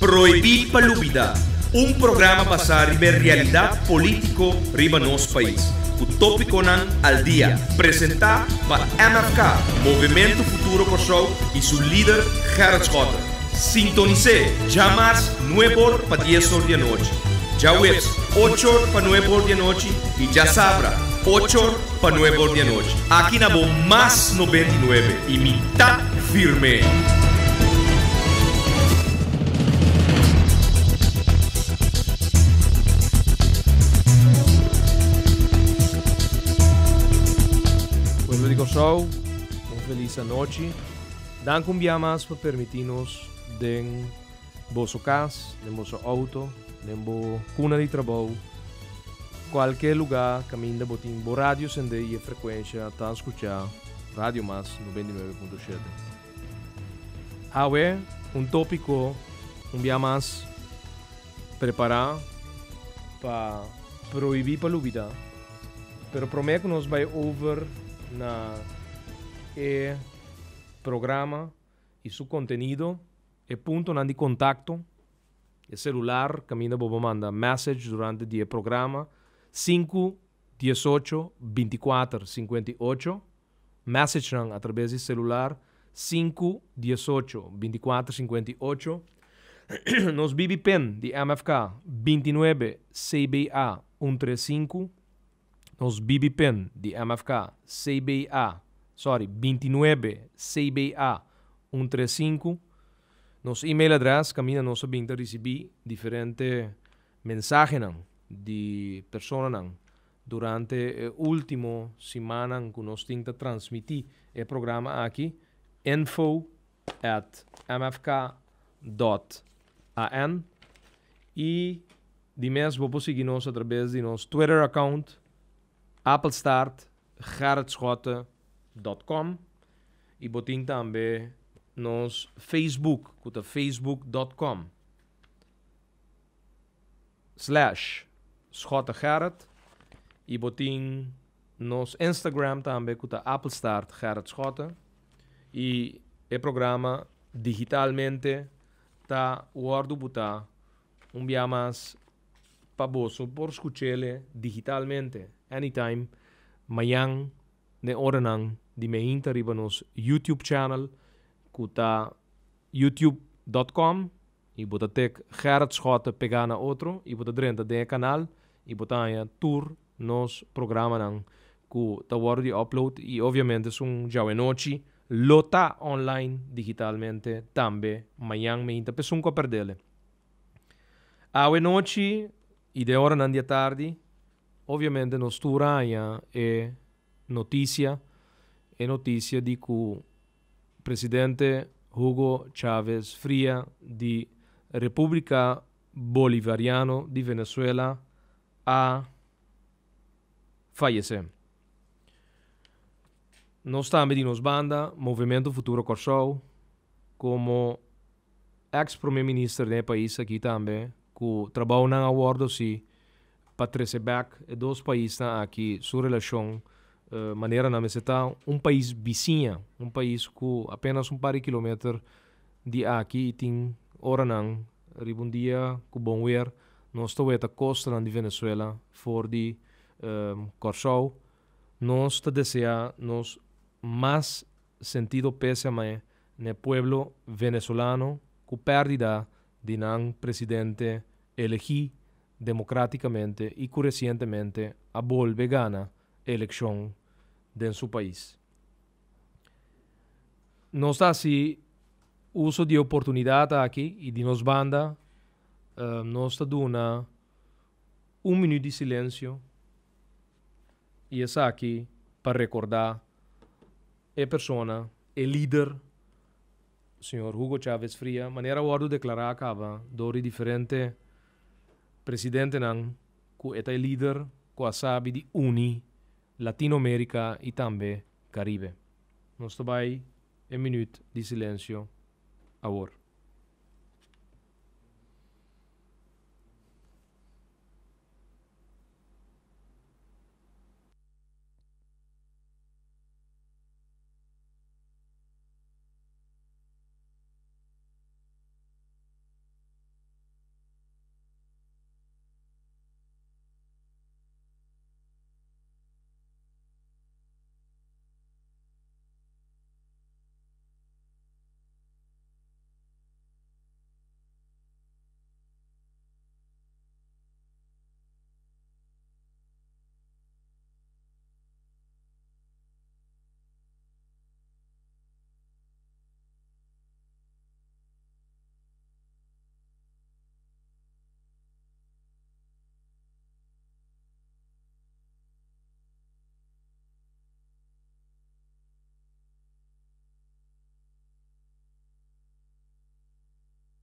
Prohibí pa Lubidá, un programa basá riba e realidat polítiko riba nos pais, ku tópikonan al dia, presentá pa MFK, Movementu Futuro Kòrsou, i su lider Gerrit Schotte. Sintonis'é djamars nueb'or pa dies'or di anochi, djaweps och'or pa nueb'or di anochi i djasabra och'or pa nueb'or di anochi. Aki na bo Mas 99 i mi ta firm'é! Pueblo di Kòrsou, un felis anochi. Dank un bia mas pa permití nos den boso kas, den boso outo, den bo kuna di trabou, kualke lugá kaminda bo tin bo radio sendé i e frekuensha ta skuchá Radio Mas 99.7. Awe un tópiko un bia mas prepará pa prohibí pa lubidá, pero promé ku nos bai over na e programa i su kontenido, e puntonan di kontakto, e selular kaminda bo por manda message durante di e programa, sinku diesocho bintikuater sinkuenta i ocho, messagenan atrabes di selular, sinku diesocho bintikuater sinkuenta i ocho, nos BB pin di MFK bintinuebe CBA un tres sinku. Nos BB pin di MFK CBA, sorry, 29 CBA 135. Nos email adres kaminda nos a bin ta risibí diferente mensahenan di personanan durante e último simannan ku nos tin ta transmití e programa aki, info at mfk dot an. I di mes bo por sigui nos atrabes di nos Twitter account apenstaart gerritschotte dot com i bo tin tambe nos Facebook ku ta facebook dot com slash schottegerrit i bo tin nos Instagram tambe ku ta apenstaart gerritschotte i e programa digitalmente ta wòrdu butá un bia mas pa boso por skuch'ele digitalmente anytime mañan den oranan di meinta riba nos YouTube channel ku ta youtube dot com i bo ta tek Gerrit Schotte pegá na otro i bo ta drenta den e kanal i bo ta haña tur nos programanan ku ta wòrdu di upload i obviamente esun djawe-nochi lo ta online digitalmente tambe mañan meinta p'esun ku a perdele. Awe nochi i den oranan di atardi obviamente nos tur a haña e notisia, e notisia di ku presidente Hugo Chávez Fria di República Bolivariano di Venezuela a fayesé. Nos tambe di nos banda, Movemento Futuro Kòrsou, komo eks prome minister den e pais aki tambe ku trabounan a wòrdu hasi pa trese bèk e dos paisnan aki su relashon manera nan mester ta un pais bisiña, un pais ku apenas un par di kilometer di aki i tin oranan riba un dia ku bon weer nos ta weta kostanan di Venezuela for di Kòrsou. Nos ta deseá nos mas sentido pésame n'e pueblo venezolano ku pèrdida di nan presidente elegí demokrátikamente i ku resientemente a bolbe gana elekshon den su pais. Nos ta hasi uso di e oportunidat aki i di nos banda nos ta duna un minüt di silensio i esaki pa rekordá e persona, e lider, señor Hugo Chávez Fria, manera a wòrdu deklará kaba dor di diferente presidentenan ku e ta e lider ku a sabi di uni Latinoamérika i tambe Karibe. Nos ta bai e minüt di silensio awor.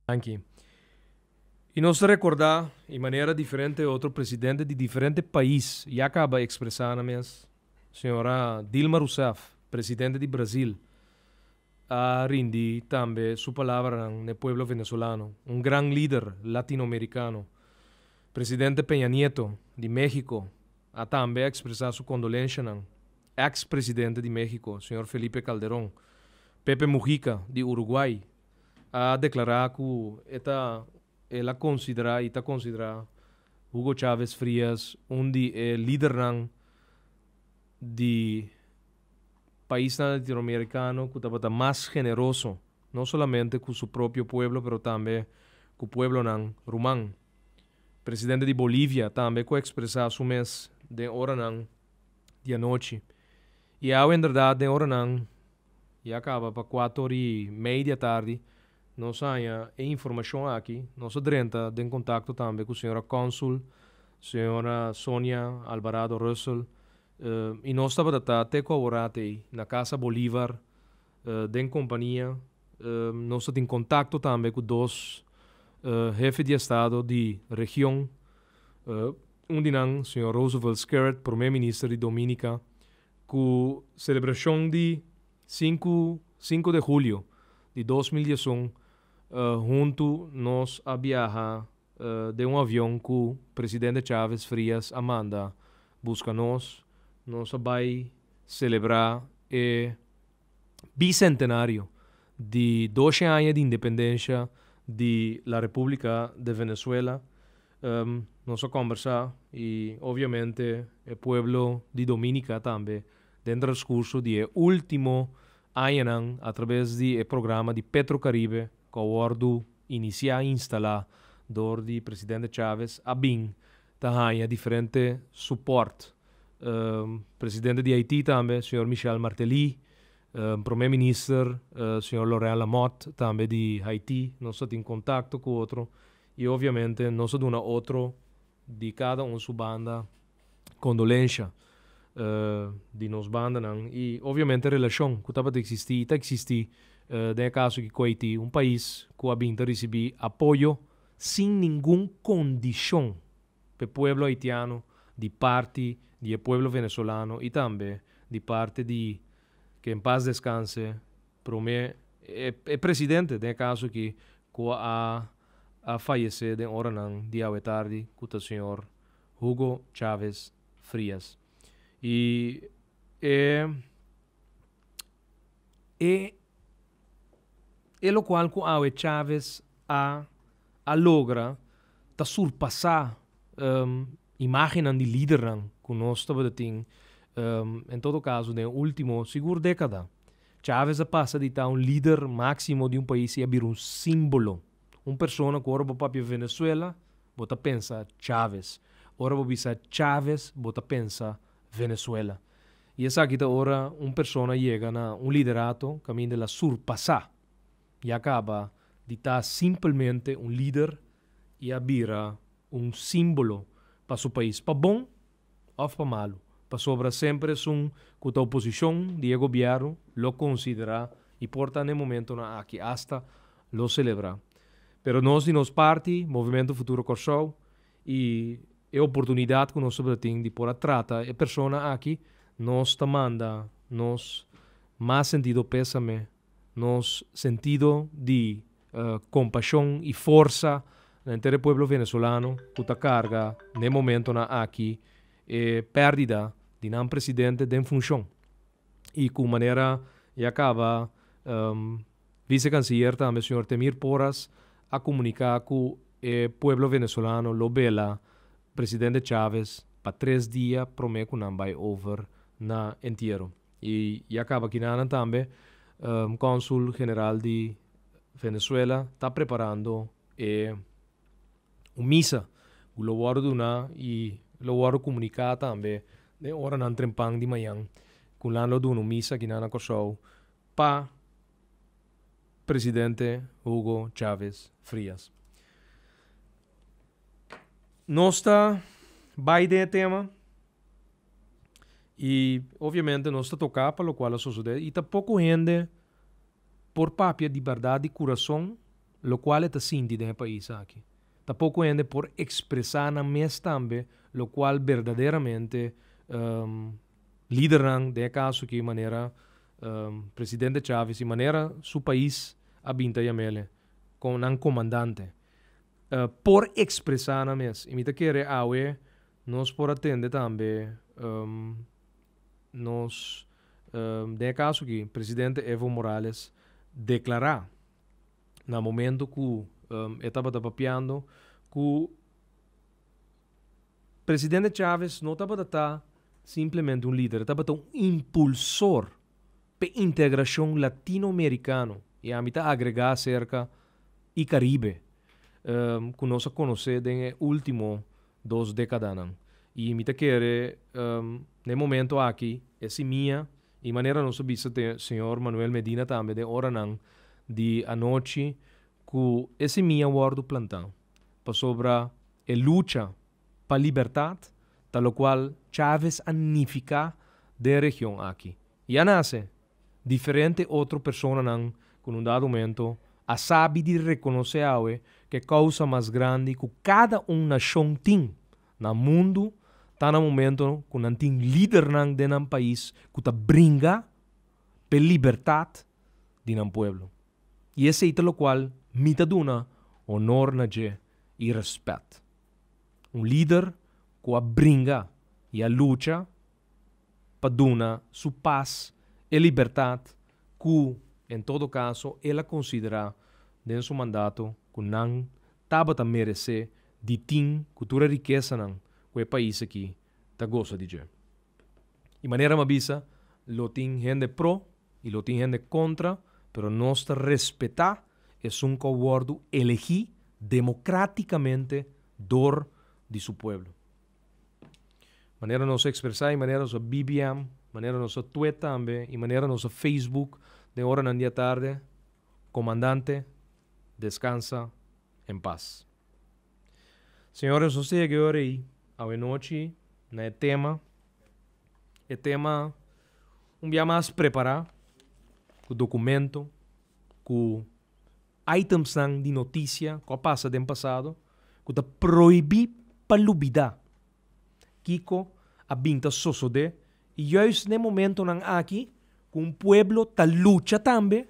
Danki. I nos ta rekordá i manera diferente otro presidente di diferente pais ya kaba ekspresá nan mes. Señora Dilma Rousseff, presidente di Brazil, a rindi tambe su palabranan n'e pueblo venezolano. Un gran lider latinoamericano. Presidente Peña Nieto di Mexico a tambe a ekspresá su kondolenshanan. Eks presidente di Mexico, señor Felipe Calderón, Pepe Mujica di Uruguay, a deklará ku e ta el a konsiderá i ta konsiderá Hugo Chávez Frías un di e lidernan di paisnan latinoamerikano ku tabata mas generoso, no solamente ku su propio pueblo pero tambe ku pueblonan ruman. Presidente di Bolivia tambe ku a ekspresá su mes den oranan di anochi. I awe inderdat den oranan Ya kaba pa kuator i mei di atardi nos a haña e informashon aki. Nos a drenta den kontakto tambe ku señora Kònsul, señora Sonia Alvarado Russell, i nos tabata ta te ku aworat ei na Casa Bolívar den kompania. Nos ta tin kontakto tambe ku dos hefe di estado di region, un di nan señor Roosevelt Skerrit, prome minister di Dominica, Ku selebrashon di sinku sinku de julio di 2011 huntu nos a biaha den un avion ku presidente Chávez Frías a manda buska nos. Nos a bai selebrá e bisentenario di doshe aña di independensha di la República de Venezuela. Nos a kòmbersá i obviamente e pueblo di Dominica tambe den transkurso di e último añanan atraves di e programa di Petrocaribe ku a wòrdu inisiá i instalá dor di presidente Chávez a bin ta haña diferente supòrt. Presidente di Haití tambe, señor Michel Martelly, Prome Minister, señor Laurent Lamothe tambe di Haití, nos ta tin kontakto ku otro I obviamente nos a duna otro di kada un su banda kondolensha di nos bandanan i obviamente relashon ku tabata eksistí i ta eksistí den e kaso aki ku Haití, un pais ku a bin ta risibí apoyo sin ningun kondishon p'e pueblo haitiano di parti di e pueblo venezolano i tambe di parti di ke en paz descanse Prome e presidente den e kaso aki ku a a fayesé den oranan di awe tardi ku ta señor Hugo Chávez Frías. I e e e lokual ku awe Chávez a a logra ta surpasá imágennan di lidernan ku nos tabata tin en todo kaso den e último sigur dékada. Chávez a pasa di ta un lider máksimo di un pais i a bira un símbolo. Un persona ku ora bo papia Venezuela, bo ta pensa Chávez. Ora bo bisa Chávez, bo ta pensa Venezuela. I esaki ta ora un persona yega na un liderato kaminda el a surpasá i a kaba di ta simpelmente un lider i a bira un símbolo pa su pais, pa bon òf pa malu, pasobra semper esun ku ta oposishon di e gobièrnu lo konsiderá i por ta n'e momentonan aki asta lo selebrá. Pero nos di nos parti, Movementu Futuro Kòrsou, i e oportunidat ku nos tabata tin di por a trata e persona aki, nos ta manda nos mas sentido pésame, nos sentido di kompashon i forsa na henter e pueblo venezolano ku ta karga n'e momentonan aki e pèrdida di nan presidente den funshon i ku manera ya kaba Vise Kansiyer tambe señor Temir Porras a komuniká ku e pueblo venezolano lo bela presidente Chávez pa tres dia promé ku nan bai over na entiero. I ya kaba kinanan tambe Kònsul General di Venezuela ta preparando e un misa ku lo wòrdu duna i lo wòrdu komuniká tambe den oranan trempan di mañan ku nan lo duna un misa kinan na Kòrsou pa Presidente Hugo Chávez Frías. Nos ta bai den e tema. I obviamente nos ta toká pa lokual a sosodé i ta poko hende por papia di bèrdat di kurason. lokual e ta sinti den e pais aki. Ta poko hende por ekspresá nan mes tambe lokual berdaderamente lidernan, den e kaso aki manera presidente Chávez i manera su pais a bin ta yam'ele, kon nan komandante, por ekspresá nan mes. I mi ta kere awe nos por a tende tambe nos, den e kaso aki presidente Evo Morales deklará na momento ku e tabata papiando ku presidente Chávez no tabata ta simplemente un lider, e tabata un impulsor p'e integrashon latinoamerikano i ami ta agregá aserka i Karibe ku nos a konosé den e último dos dékadanan. I mi ta kere na e momento aki e simia I manera nos a bisa te señor Manuel Medina tambe den oranan di anochi ku e simia wòrdu plantá pasobra e lucha pa libertat ta lokual Chávez a nifiká den region aki. I a nase diferente otro personanan ku na un dado momento a sabi di rekonosé awe ku e kousa mas grandi ku kada un nashon tin Na mundu ta na momento ku nan tin lidernan den nan pais ku ta bringa p'e libertat di nan pueblo. I esei ta lokual mi ta duna honor na dje i rèspèt. Un lider ku a bringa i a lucha pa duna su pas e libertat ku en todo kaso el a konsiderá den su mandato ku nan tabata meresé di tin ku tur e rikesanan ku e pais aki ta gosa di dje. I manera mi a bisa, lo tin hende pro i lo tin hende kontra, pero nos ta respetá esun ku a wòrdu elegí demokratikamente dor di su pueblo. Manera nos a ekspresá i manera nos a BBM, manera nos a tweet tambe i manera nos a Facebook den oranan di atarde, Komandante, deskansa en pas. Señores, nos ta yega e ora ei awenochi na e tema, e tema un bia mas prepará ku dokumento, ku itemsnan di notisia ku a pasa den pasado ku ta prohibí pa lubidá kiko a bin ta sosodé i juist n'e momentonan aki ku un pueblo ta lucha tambe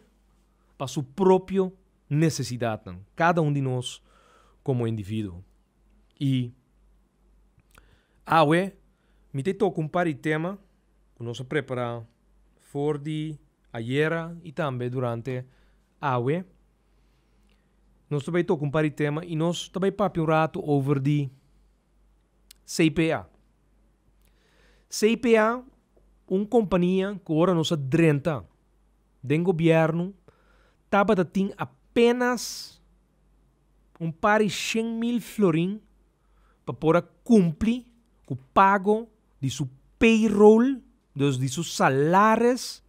pa su propio nesesidatnan, kada un di nos komo individuo. I awe mi ta toka un par di tema ku nos a prepará for di ayera i tambe durante awe. Nos ta bai toka un par di tema i nos ta bai papia un ratu over di CPA. CPA, un kompania ku ora nos a drenta den gobièrnu tabata tin apenas un par di shen mil florin pa por a kumpli ku pago di su payroll, dus di su salaris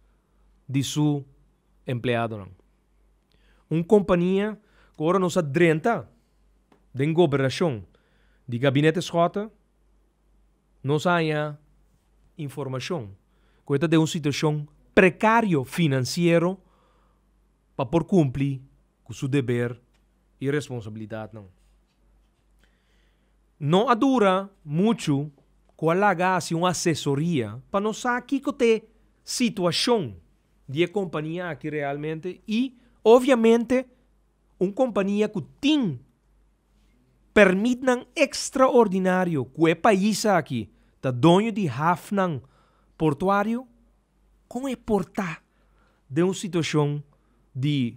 di su empleadonan. Un kompania ku ora nos a drenta den gobernashon di Gabinete Schotte, nos a haña informashon ku e ta den un situashon prekario finansiero pa por kumpli ku su deber i responsabilidatnan. No a dura muchu ku a laga hasi un asesoria pa nos sa kiko t'e situashon di e kompania aki realmente i obviamente un kompania ku tin permitnan ekstraordinario ku e pais aki ta doño di hafnan portuario, kon e por ta den un situashon di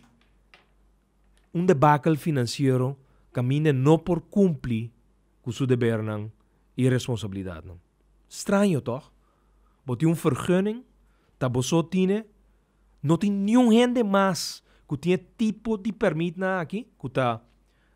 un debakel finansiero kaminda e no por kumpli ku su debernan i responsabilidatnan? Straño tòg? Bo tin un vergunning, ta bo so tine, no tin niun hende mas ku tin e tipo di permitnan aki ku ta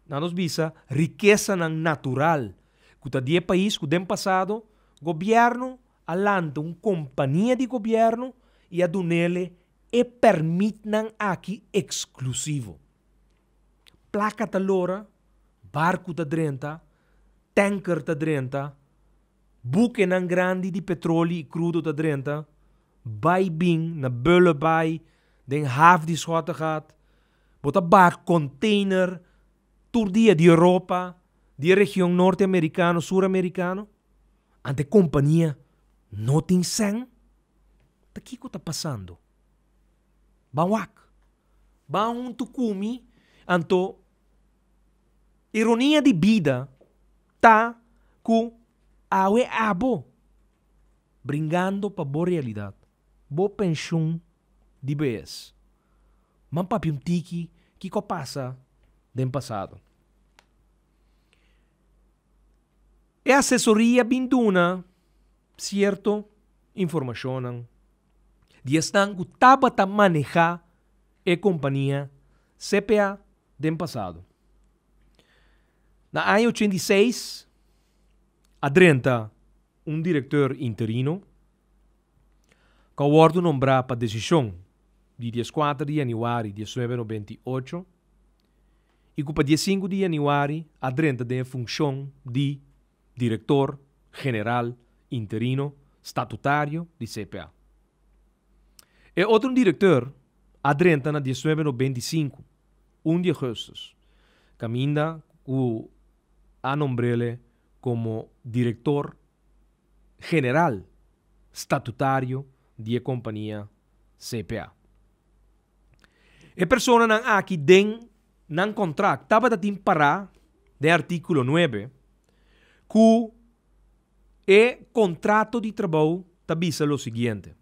Na nos bisa rikesanan natural ku ta di e pais ku den pasado gobièrnu a lanta un kompania di gobièrnu i a dunele e pèrmitnan aki eksklusivo. Plaka ta lora, barku ta drenta, tènker ta drenta, bukenan grandi di petroli i krudo ta drenta, bai bin na Bullenbaai, den haf di Schottegat. Bo ta baha container tur dia di Europa, di e region norte americano, sur americano. Anto e compania no tin sèn? Ta kiko ta pasando? Ban wak. Ban huntu ku mi. Anto ironia di bida ta ku awe abo bringando pa bo realidat, bo penshun di bes. Man papia un tiki kiko a pasa den pasado. E asesoria bin duna sierto informashonnan di esnan ku tabata manehá e kompania CPA den pasado. Na aña 86 a drenta un direktor interino ku a wòrdu nombrá pa desishon di 14 di yanüari 1998 i ku pa 15 di yanüari a drenta den e funshon di Direktor General Interino Statutario di CPA. E otro direktor a drenta na 1995, un di augustus, kaminda ku a nombr'ele komo Direktor General Statutario di e kompania CPA. E personanan aki den nan kontrakt tabata tin pará den artíkulo nuebe ku e kontrato di trabou ta bisa lo siguiente,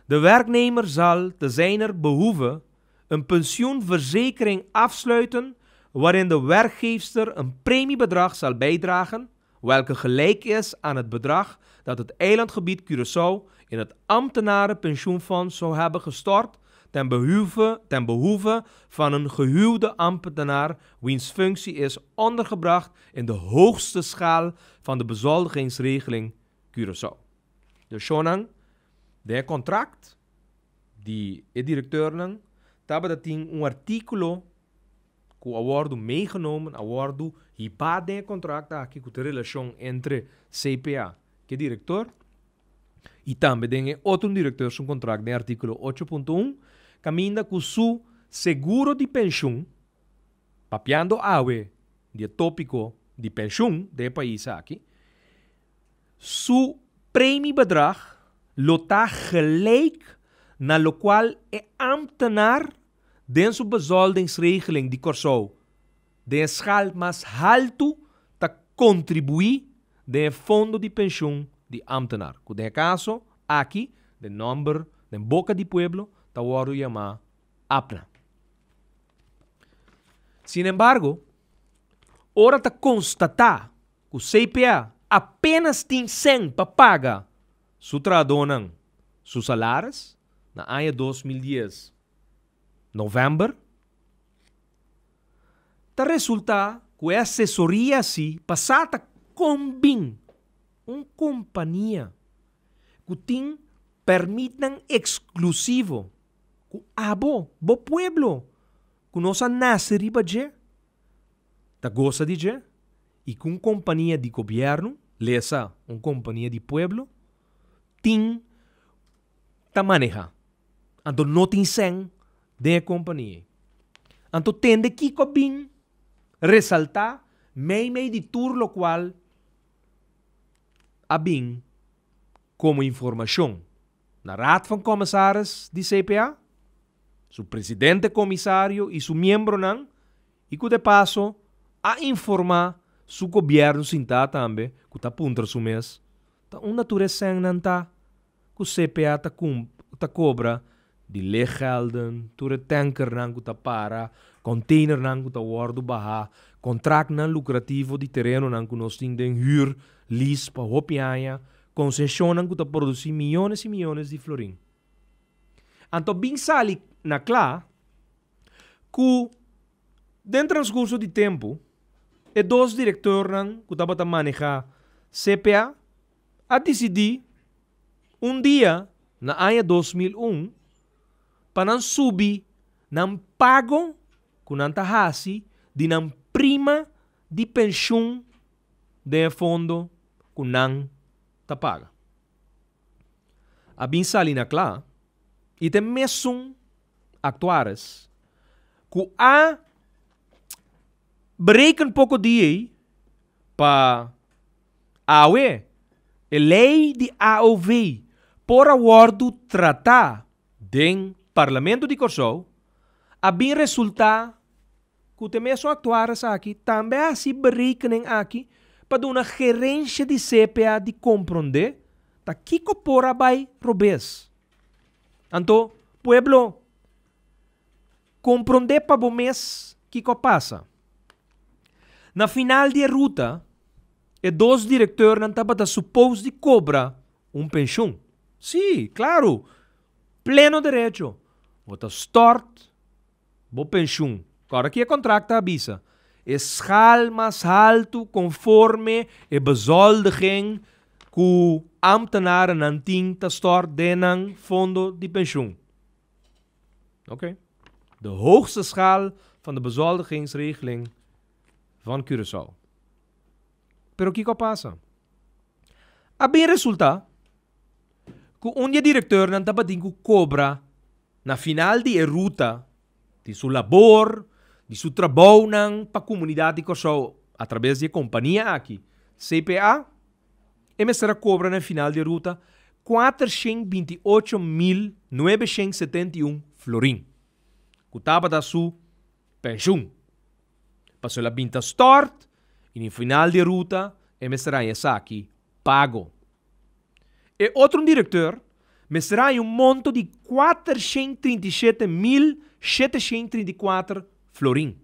De werknemer zal te zijner behoeve een pensioenverzekering afsluiten waarin de werkgeefster een premiebedrag zal bijdragen welke gelijk is aan het bedrag dat het eilandgebied Curaçao in het ambtenarenpensioenfonds zou hebben gestort ten behoeve, ten behoeve van een gehuwde ambtenaar wiens functie is ondergebracht in de hoogste schaal van de bezoldigingsregeling Curaçao. Dus shonnan, den e contract di e directeurnan tabata tin un articulo ku a wòrdu meegenomen, a wòrdu hibá den e kontrakt aki ku ta relashon entre CPA ku e direktor i tambe den e otro direktor su kontrakt den artíkulo 8.1 kaminda ku su seguro di penshun, papiando awe di e tópiko di penshun den e pais aki, su premiebedrag lo ta gelijk na lokual e ámtenar Den su bezoldingsregeling di Kòrsou den e schaal mas haltu ta kontribuí den e fondo di penshun di ámtenar, ku den e kaso aki den nòmber den boka di pueblo ta wòrdu yamá APNA. Sinembargo, ora ta konstatá ku CPA apenas tin sèn pa paga su trahadónan su salaris na aña 2010, novèmber, ta resultá ku e asesoria si pasá ta kombin un kompania ku tin pèrmitnan eksklusivo ku abo, bo pueblo, ku nos a nase riba dje, ta gosa di dje i ku un kompania di gobièrnu, lesa un kompania di pueblo, tin ta maneha. Anto no tin sèn den e kompania ei. Anto tende kiko a bin resaltá meimei di tur lokual a bin komo informashon na Raad van Commissaris di CPA, su presidente komisario i su miembronan i ku de paso a informá su gobièrnu sintá tambe ku ta puntra su mes ta unda tur e sènnan ta ku CPA ta ta kobra di leeggelden, tur e tankernan ku ta para, containernan ku ta wòrdu bahá, kontraktnan lukrativo di terenonan ku nos tin den hür, lease, pa hopi aña, konseshonnan ku ta produsí miyones i miyones di florin. Anto bin sali na kla ku den transkurso di tempu e dos direktornan ku tabata manehá CPA a disidí un dia na aña 2001 pa nan subi nan pago ku nan ta hasi di nan prima di penshun den e fondo ku nan ta paga. A bin sali na kla i ta e mesun aktuaris. Ku a bereken poko di ei pa awe e lei di AOV por a wòrdu tratá den Parlamento di Kòrsou, a bin resultá ku te mesun aktuaris aki tambe a hasi berekening aki pa duna gerensha di CPA di komprondé ta kiko por a bai robes. Anto, pueblo, komprondé pa bo mes kiko a pasa. Na final di e ruta, e dos direktornan tabata supos di kobra un penshun. Sí, klaru, pleno derecho. Bo ta stòrt bo penshun. Kòrda ki e kontrakt ta bisa, E schaal mas haltu konforme e bezoldiging ku ámtenarennan tin ta stòrt den nan fondo di penshun. Oké. De hoogste schaal van de bezoldigingsregeling van Curaçao. Pero kiko a pasa? A bin resultá ku un di e direktornan tabatin ku kobra na final di e ruta di su labor, di su trabounan pa komunidat di Kòrsou atrabes di e kompania aki, CPA, e mester a kobra na final di e ruta 428.971 florin, ku tabata su penshun. Pasobra el a bin ta stòrt i na final di e ruta e mester haña esaki pago. E otro direktor mester haña un monto di 437.734 florin,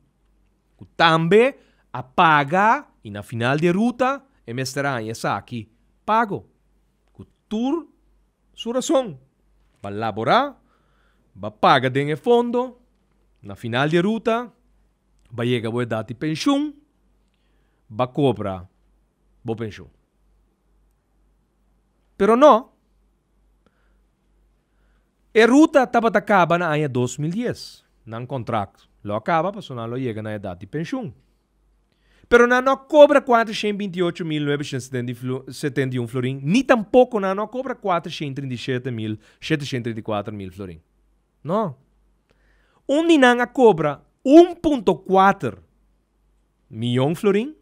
ku tambe a paga i na final di e ruta e mester haña esaki pago. Ku tur su rason, ba laborá, ba paga den e fondo, na final di e ruta ba yega bo edat di penshun, ba kobra bo penshun. Pero no, e ruta tabata kaba na aña 2010. Nan kontrakt lo a kaba pasobra nan lo yega na edat di penshun. Pero nan no a kobra 428.971 florin, ni tampoko nan no a kobra 437.734 mil florin. No. Un di nan a kobra 1.4 miyon florin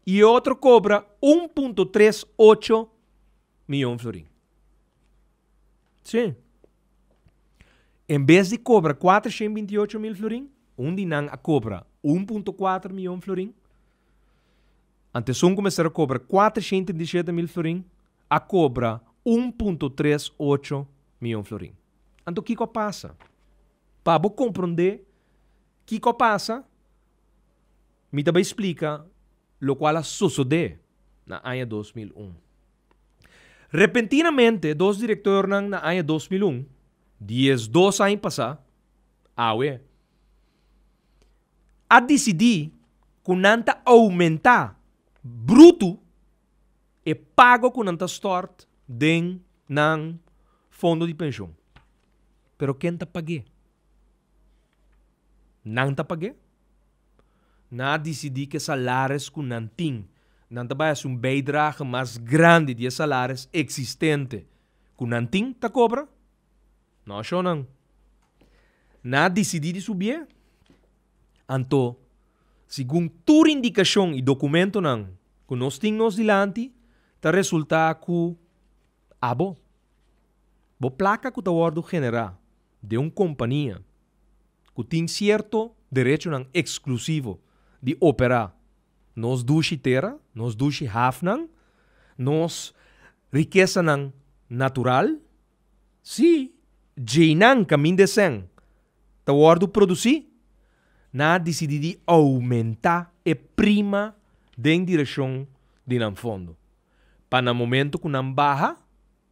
i e otro kobra 1.38 miyon florin. Sí. En bes di kobra 428 mil florin, un di nan a kobra 1.4 miyon florin. Anto esun ku mester a kobra 437 mil florin a kobra 1.38 miyon florin. Anto kiko a pasa? Pa bo komprondé kiko a pasa, mi ta bai splika lokual a sosodé na aña 2001. Repentinamente dos direktornan na aña 2001, 12 aña pasá, awe, a disidí ku nan ta oumentá brutu e pago ku nan ta stòrt den nan fondo di penshon. Pero ken ta pag'é? Nan ta pag'é? Nan a disidí ku e salaris ku nan tin, nan ta bai hasi un bijdrage mas grandi di e salaris eksistente ku nan tin ta kobra? No, shonnan. Nan a disidí di subié. Anto, segun tur indikashon i dokumentonan ku nos tin nos dilanti, ta resultá ku abo, bo plaka ku ta wòrdu generá den un kompania ku tin sierto derechonan eksklusivo di operá nos dushi tera, nos dushi hafnan, nos rikesanan natural, sí, djeinan kaminda e sèn ta wòrdu produsí, nan a disidí di oumentá e prima den direkshon di nan fondo, pa na momento ku nan baha,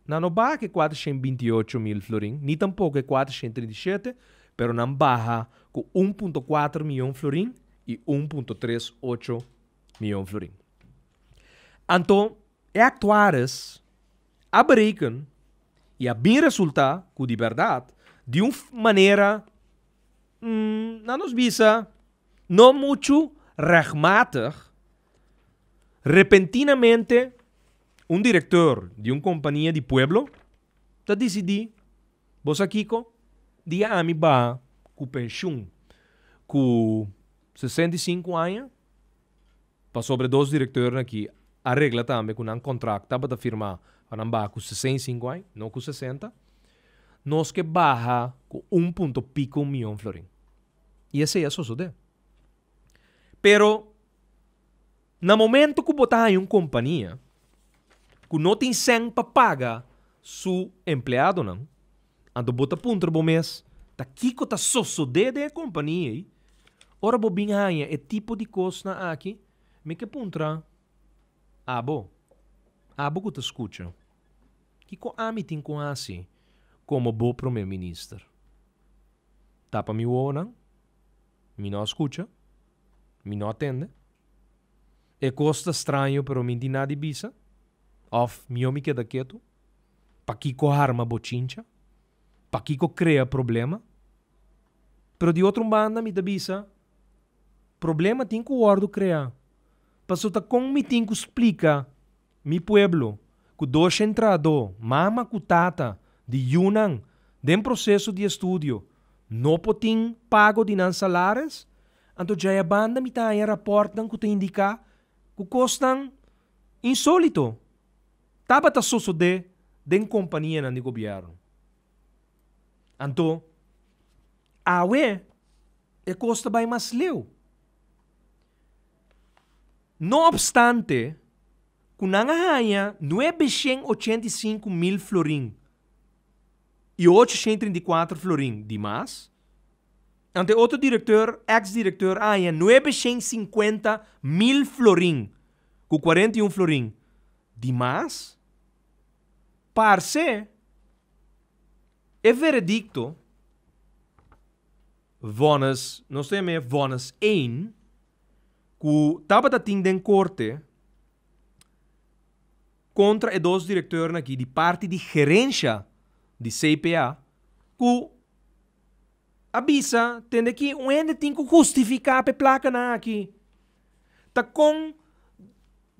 Nan no baha ku e 428 mil florin, ni tampoko e 437, pero nan baha ku 1.4 miyon florin i 1.38 miyon florin. Anto e aktuaris a bereken i a bin resultá ku di bèrdat, di un manera, nan nos bisa, no muchu rechtmatig, repentinamente Un direktor di un kompania di pueblo ta disidí, Bo sa kiko? Dia ami baha ku penshun. Ku 65 aña, pasobra e dos direktornan aki a regla tambe ku nan kontrakt tabata firmá pa nan baha ku 65 aña, no ku 60, nos ke baha ku un punto piko mion florin. I esei a sosodé. Pero na momento ku bo ta haña un kompania ku no tin sèn pa paga su empleadonan, anto bo ta puntra bo mes ta kiko ta sosodé den e kompania ei. Ora bo bin haña e tipo di kosnan aki, mi ke puntra abo, abo ku ta skucha, kiko ami tin ku hasi komo bo prome minister? Tapa mi wowonan? Mi no a skucha, mi no a tende. E kos ta straño pero mi tin nada di bisa. Òf mihó mi keda ketu. Pakiko harma bochincha? Pakiko krea problema? Pero di otro un banda mi ta bisa, problema tin ku wòrdu kreá. Pasobra ta kon mi tin ku splika mi pueblo ku dos entradó, mama ku tata, di yunan den proseso di estudio no por tin pago di nan salaris? Anto djaya banda mi ta haña rapòrtnan ku ta indiká ku kosnan insólito tabata sosodé den kompanianan di gobièrnu. Anto, awe e kos ta bai mas leu. No opstante ku nan a haña 985 mil florin i 834 florin di mas, anto e otro direktor, eks-direktor, a haña 950 mil florin ku 41 florin di mas, parse e veredikto vonnis, nos ta yam'é vonnis 1, ku tabata tin den korte kontra e dos direktornan aki di parti di gerensha di CPA, ku a bisa tende ki un hende tin ku hustifiká pa e plakanan aki. Ta kon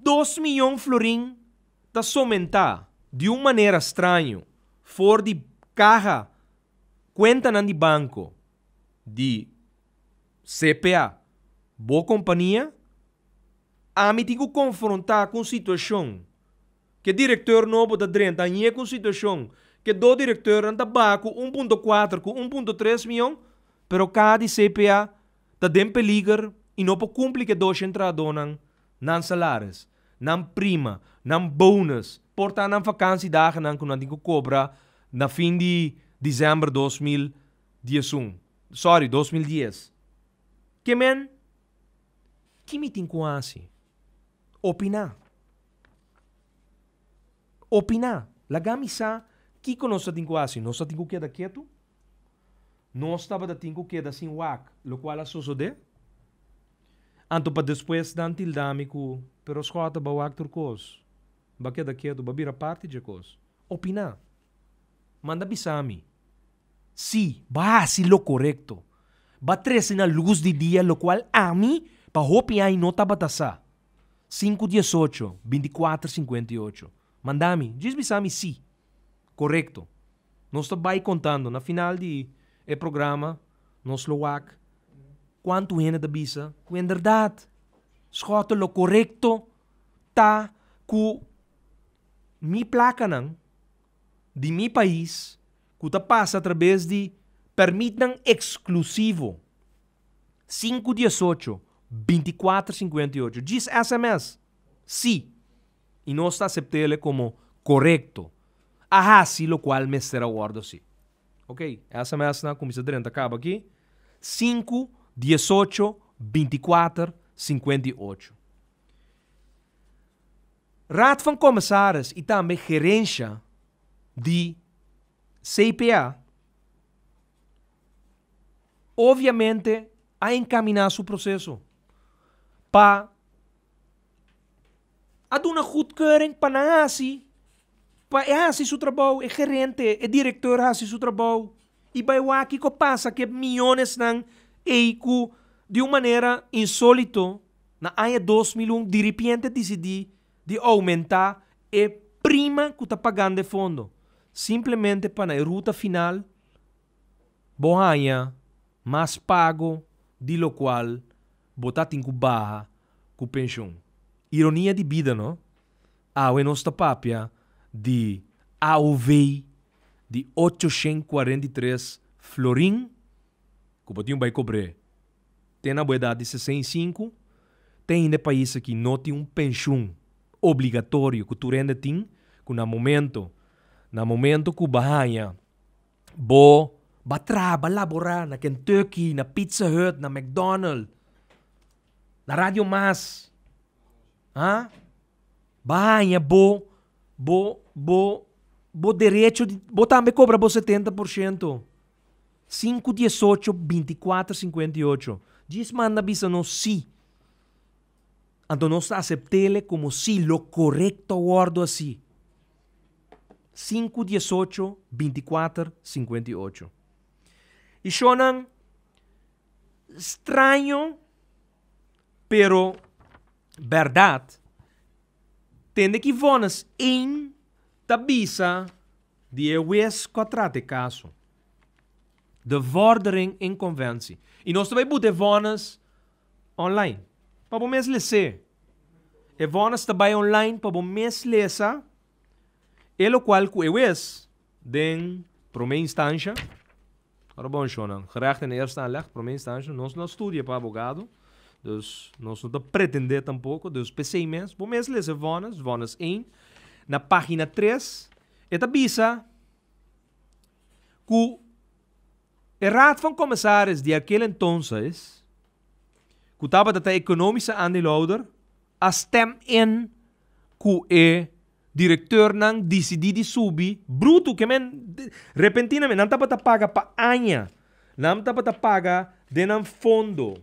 2 mion florin ta somentá di un manera straño for di kaha kuentanan di banko di CPA, bo kompania, ami tin ku konfrontá ku un situashon ku e direktor nobo ta drenta hañ'é ku un situashon ku e dos direktornan ta baha ku 1.4 ku 1.3 mion, pero kaha di CPA ta den peliger i no por kumpli ku e dos entradonan nan salaris, nan prima, nan bonus, por ta nan vakantiedagennan ku nan tin ku kobra na fin di desèmber 2011. Sorry, 2010. Ke men, ki mi tin ku hasi? Opiná. Opiná. Laga mi sa kiko nos tin ku hasi. Nos tin ku keda ketu? Nos tabata tin ku keda sin wak, lokual a sosodé? Anto pa despues nan tilda mi ku, pero Schotte, b'a wak tur kos. B'a keda ketu, b'a bira parti dje kos. Opiná. Manda bisa mi. Sí, b'a hasi lo korekto. B'a trese na lus di dia lokual ami pa hopi aña no tabata sa. 518 24 58. Manda mi, djis bisa mi sí. Korekto. Nos ta bai kontando na final di e programa, nos lo wak kuantu hende ta bisa ku inderdaad Schotte, lo korekto ta ku mi plakanan di mi pais ku ta pasa atraves di pèrmitnan eksklusivo. 518 24 58. Djis SMS. Sí. I nos ta asept'é komo korekto. A hasi lokual mester a wòrdu sí. Ok, SMS nan kuminsá drenta kaba aki. 5 18 24 58. Raad van Commissaris i tambe gerensha di CPA obviamente a enkaminá su proseso pa a duna goedkeuring pa nan hasi, pa e hasi su trabou, e gerente, e direktor hasi su trabou i bai wak kiko pasa ku e mionesnan ei ku di un manera insólito na aña 2001 diripiente disidí di oumentá e prima ku ta pagando e fondo simplemente pa na e ruta final bo haña mas pago. di lokual bo ta tin ku baha ku penshun. Ironia di bida no? Awe nos ta papia di AOV di 843 florin ku bo tin bai kobr'é te na bo edat di 65. Te ainda e pais aki no tin un penshun obligatorio ku tur hende tin, ku na momento ku bo haña bo ba traha, ba laborá na Kentucky, na Pizza Hut, na McDonald's, na Radio Mas. Ha? Ba haña bo derecho di, bo tambe kobra bo 70%. 5 18 24 58. Djis manda bisa nos si. Anto nos asept'é komo si lo korekto wòrdu asina. 5 18 24 58. I shonan, straño, pero bèrdat, tende ku vonnis 1 ta bisa di e wes ku a trata e kaso. De vordering in conventie. I nos tambe pone vonnis online. Pa bo mes lesa. E vonnis tambe online pa bo mes lesa. E lokual ku e wes den promé instansia. Ora bon, shonan. Gerecht in eerste aanleg, promé instansia. Nos no a studia pa abogado. Dus nos no ta pretendé tampoko. Dus p'esei mes. Bo mes lesa vonnis, vonnis 1. Na página 3, e ta bisa ku e Raad van Commissaris di aquel entonces, ku tabata e economische aandeelhouder, a stem in ku e direktornan disidí di subi bruto, ke men repentinamente nan tabata paga pa aña, nan tabata paga den nan fondo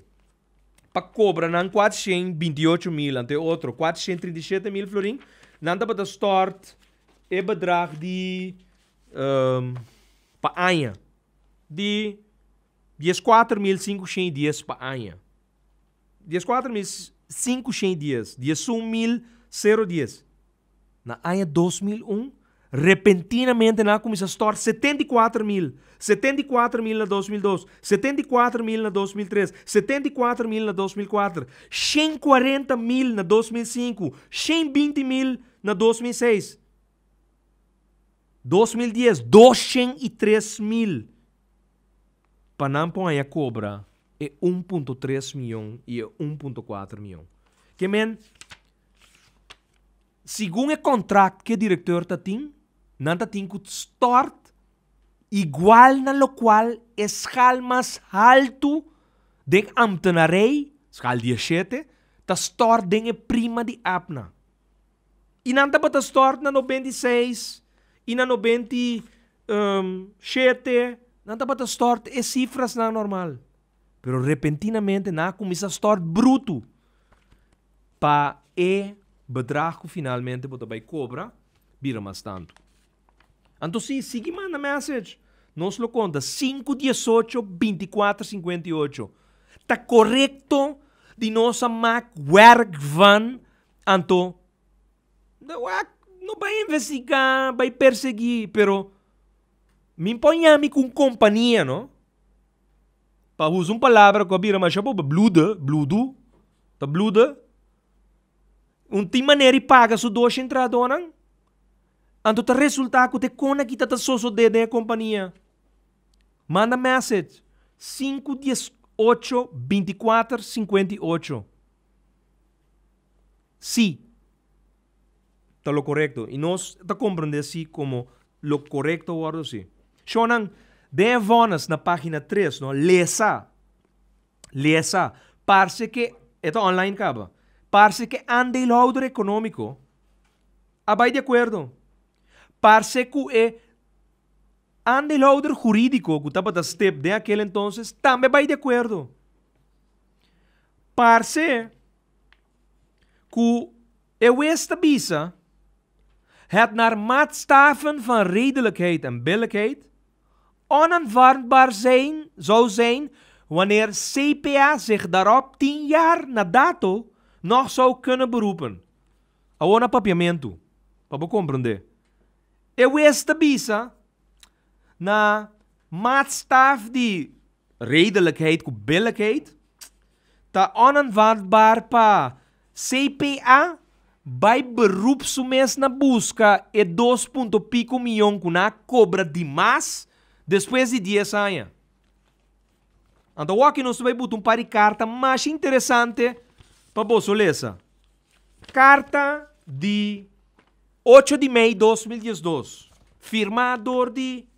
pa kobra nan 428 mil, ante otro 437 mil florin, nan tabata stort e bedrag di pa aña di 14.510 pa aña. 14.510, 11.010. Na aña 2001, repentinamente nan a kuminsá stort 74 mil, 74 mil na 2002, 74 mil na 2003, 74 mil na 2004, 140 mil na 2005, 120 mil na 2006. 2010, 203 mil. Pa nan por a kobra e 1.3 mion i 1.4 mion. Ke men, segun e kontrakt ku e direktor ta tin, nan ta tin ku stort igual na lokual e schaal mas haltu den ambtenarij, schaal 17, ta stort den e prima di APNA. I nan tabata stort na 96 i na 97, nan tabata stort e sifranan normal. Pero repentinamente nan a kuminsá stort bruto pa e bedrag ku finalmente bo ta bai kobra bira mas tantu. Anto si, sigui manda message. Nos lo konta 5 18 24 58. Ta korekto di nos a maak werk van, anto no bai investigá, bai persiguí, pero mi pone ku kompania, no? Pa usa un palabra ku a bira mas bo blude, bludu, ta blude. Un tin manera di paga su dos entradonan. Anto ta resultá ku te kona kita ta soso de de kompania. Manda message 5 18 24 58. Si. Ta lo korekto. I nos ta komprondé si komo lo korekto wòrdu si. Shonan, den vonnis na página 3, no? Lesa. Lesa. Parse ku e ta online kaba. Parse ku aandeelhouder ekonómiko a bai di akuerdo. Parse ku e aandeelhouder hurídiko ku tabata step den aquel entonces tambe a bai di akuerdo. Parse ku e wes ta bisa het naar maatstaven van redelijkheid en billijkheid onaanvaardbaar zou zijn wanneer CPA zich daarop 10 jaar na dato nog zou kunnen beroepen. Awor na papiamentu, pa bo komprondé. E wes ta bisa na maatstaf di redelijkheid ku billijkheid. Ta onaanvaardbaar pa CPA bai beroep su mes na buska e dos punto pico mion ku nan a kobra di mas despues di dies aña. Anto awor nos ta bai buta un par di karta mas interesante pa boso lesa. Karta di ocho di mei 2012, firmá dor di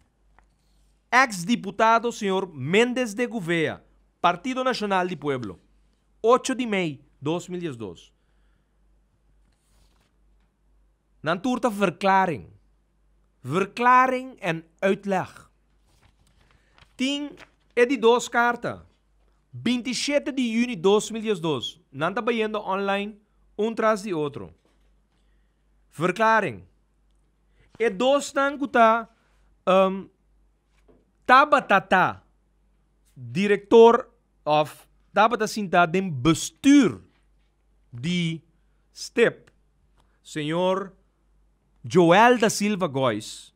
ex-diputado señor Mendes de Gouveia, Partido Nacional di Pueblo, 8 di mei 2012. Nan tur ta verklaring. Verklaring en uitleg. Tin e di dos karta, 27 di yüni 2012. Nan ta bayendo online un tras di otro. Verklaring. E dosnan ku ta um, tabata ta direktor òf tabata sintá den bestuur di Stip, señor Joel da Silva Gois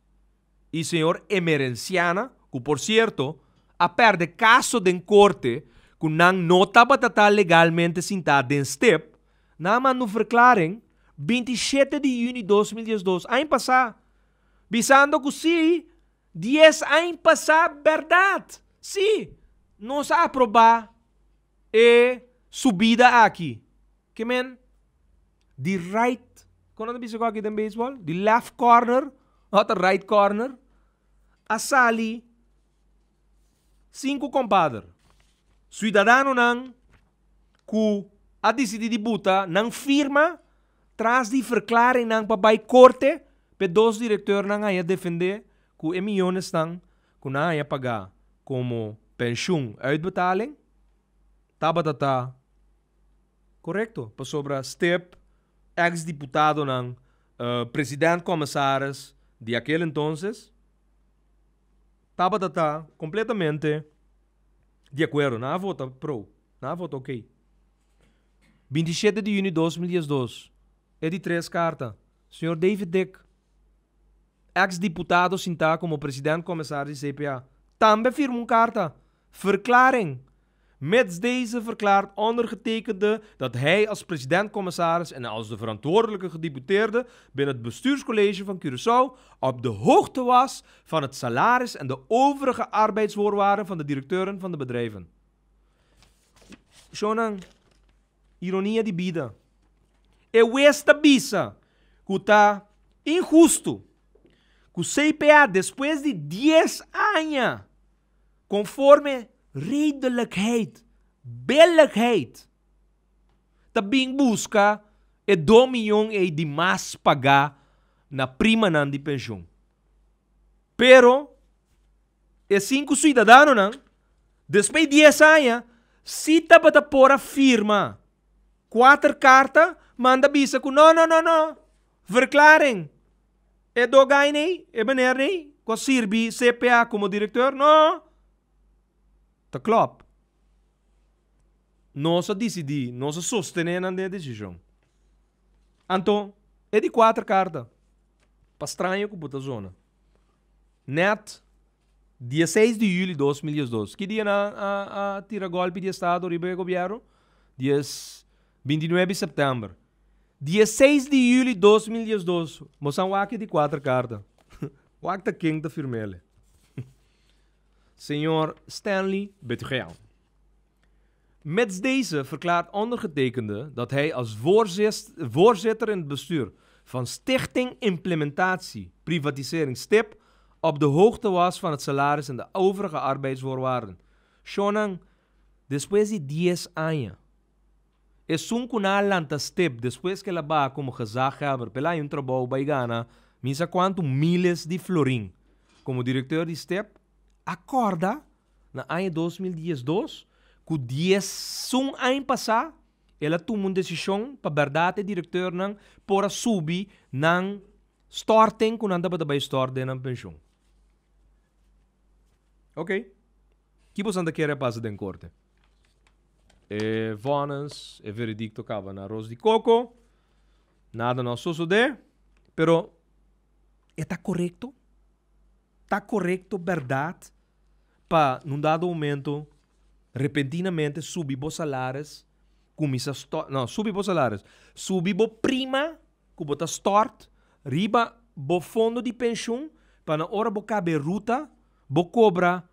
i señor Emerenciana, ku por sierto a pèrdè kaso den korte ku nan no tabata ta legalmente sintá den Stip, nan a manda un verklaring 27 di yüni 2012, aña pasá, bisando ku sí, 10 aña pasá bèrdat, sí, nos a aprobá e subida aki. Ke men di right, kon nan ta bisa ku aki den beisbòl? Di left corner òf ta right corner a sali sinku kompader, suidadanonan ku a disidí di buta nan firma tras di verklaringnan pa bai korte p'e dos direktornan haña defendé ku e miyonesnan ku nan haña pagá komo penshun uitbetaling tabata ta korekto pasobra Stip, eks diputadonan, president komisaris di akel entonces tabata ta kompletamente di akuerdo, nan a vota pro, nan a vota oké. 27 di yüni 2012, e di tres karta, señor David Dick, eks diputado sintá komo president komisaris di CPA, tambe firma un karta, Verklaring, Mits deze verklaart ondergetekende dat hij als president-commissaris en als de verantwoordelijke gedeputeerde binnen het bestuurscollege van Curaçao op de hoogte was van het salaris en de overige arbeidsvoorwaarden van de directeuren van de bedrijven. Shonnan, ironia di bida. E wes ta bisa ku ta inhustu ku CPA despues di dies aña konforme redelijkheid, billijkheid, ta bin buska e do miyon ei di mas pagá na primanan di penshun. Pero e sinku suidadanonan, despues di dies aña, si tabata por a firma kuater karta manda bisa ku no, no, no, no, verklaring, e dogain ei, e meneer ei, ku a sirbi CPA komo direkteur, no, ta klòp. Nos a disidí, nos a sostené nan den e desishon. Anto, e di kuater karta, pa straño ku bo ta zona. Nèt 16 di yüli 2012. Ki dia nan a tira gòlpi di estado riba e gobièrnu? Dies 29 di sèptèmber. 16 di yüli 2012. Bo san wak e di kuater karta. Wak ta ken ta firm'el. Señor Stanley Betgel. Mits deze verklaart ondergetekende dat hij als voorzitter in het bestuur van Stichting Implementatie Privatisering STIP op de hoogte was van het salaris en de overige arbeidsvoorwaarden. Shonnan, despues di dies aña, esun ku nan a lanta STIP despues ku el a baha komo gezaghebber p'el haña un trabou bai gana mi sa kuantu miles di florin komo direkteur di STIP, a kòrda Na aña 2012, ku diesun aña pasá, el a tuma un desishon pa bèrdat e direktornan por a subi nan stòrting ku nan tabata bai stòrt den nan penshon. Ok. Ki bosan ta kere a pasa den korte? E vònes, e veredikto kaba na ros di koko, nada no a sosodé, pero e ta korekto? Ta korekto bèrdat pa nun dado momento Repentinamente subi bo salaris, kuminsá stòrt, no, subi bo salaris, subi bo prima ku bo ta stòrt riba bo fondo di penshun pa na ora bo kabe ruta bo kobra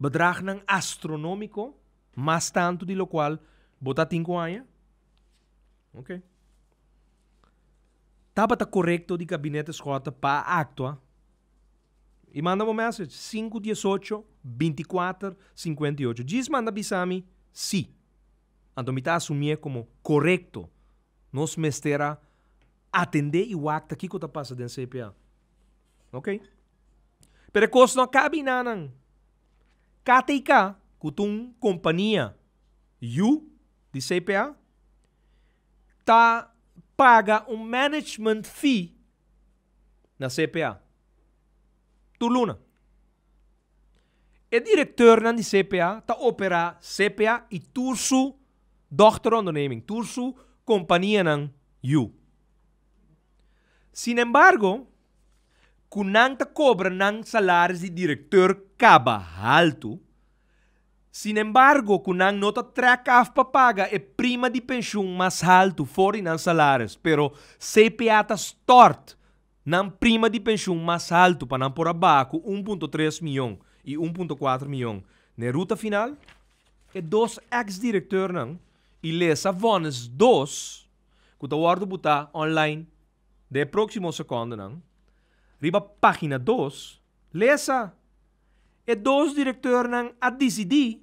bedragnan astronómiko, mas tantu di lokual bo ta tin ku haña? Oké. Tabata korekto di Gabinete Schotte pa a aktua I manda bo message, sinku diesocho, bintikuater, sinkuenta i ocho. Djis manda bisa mi si. Anto mi ta asumié komo korekto. Nos mester a atendé i wak ta kiko ta pasa den CPA. Ok. Pero e kos no a kabi nanan. KTK, ku ta un kompania yu di CPA, ta paga un management fee na CPA. Tur luna. E direktornan di CPA ta operá CPA i tur su dochteronderneming, tur su kompanianan yu. Sinembargo, ku nan ta kobra nan salaris di direktor kaba haltu, Sinembargo, ku nan no ta trèk af pa paga e prima di penshun mas haltu for di nan salaris, pero CPA ta stòrt nan prima di penshun mas haltu pa nan por a baha ku 1.3 mion i 1.4 mion n'e ruta final. E dos eks-direktornan i lesa vònes dos ku ta wòrdu butá online den e próksimo sekòndenan riba página dos, lesa E dos direktornan a disidí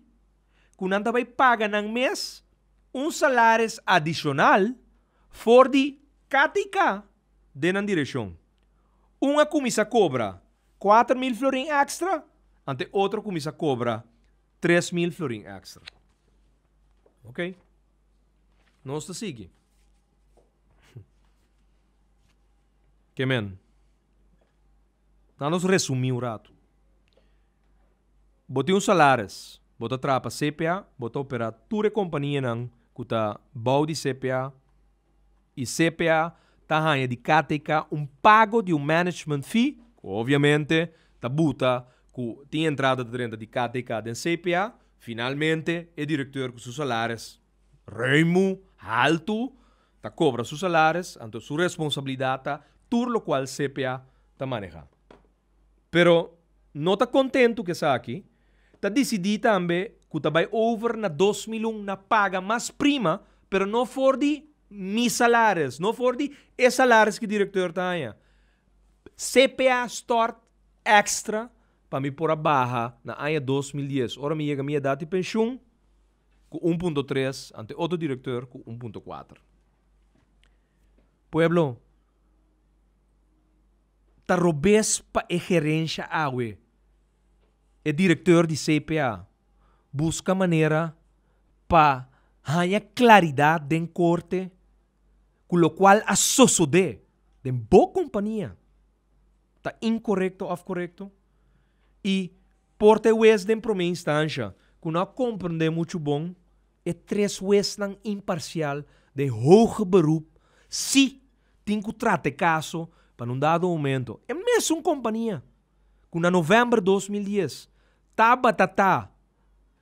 ku nan ta bai paga nan mes un salaris adishonal for di KTK den nan direkshon. Un a kuminsá kobra 4000 florin èkstra, ante otro a kuminsá kobra 3000 florin èkstra. Oké, nos ta sigui. Ke men? Na nos resumí un ratu. Bo tin un salaris, bo ta traha pa CPA, bo ta operá tur e kompanianan ku ta bou di CPA i CPA ta haña di KTK un pago di un management fee, ku obviamente ta buta ku tin entrada ta drenta di KTK den CPA, finalmente e direkteur ku su salaris ruimu, haltu, Ta cobra su salaris, anto su responsabilidad ta tur locual CPA ta maneha. Pero no ta contento cu esaki, ta dicidi tambe cu ta bay over na 2001 na paga mas prima, pero no for di mi salaris, no for di e salaris cu directeur ta haña. CPA stort extra pa mi por a baha na aña 2010, ora mi yega mi edad di pensioen, ku 1.3 ante otro direkteur ku 1.4. Pueblo, ta robes pa e gerensha awe, e direkteur di CPA, buska manera pa haña klaridat den korte ku lokual a sosodé den bo kompania ta inkorekto òf korekto i Por ta e wes den promé instansha ku no a komprendé muchu bon, e tres wesnan imparsial den hoger beroep sí tin ku trata e kaso pa na un dado momento e mesun kompania ku na novèmber 2010 tabata ta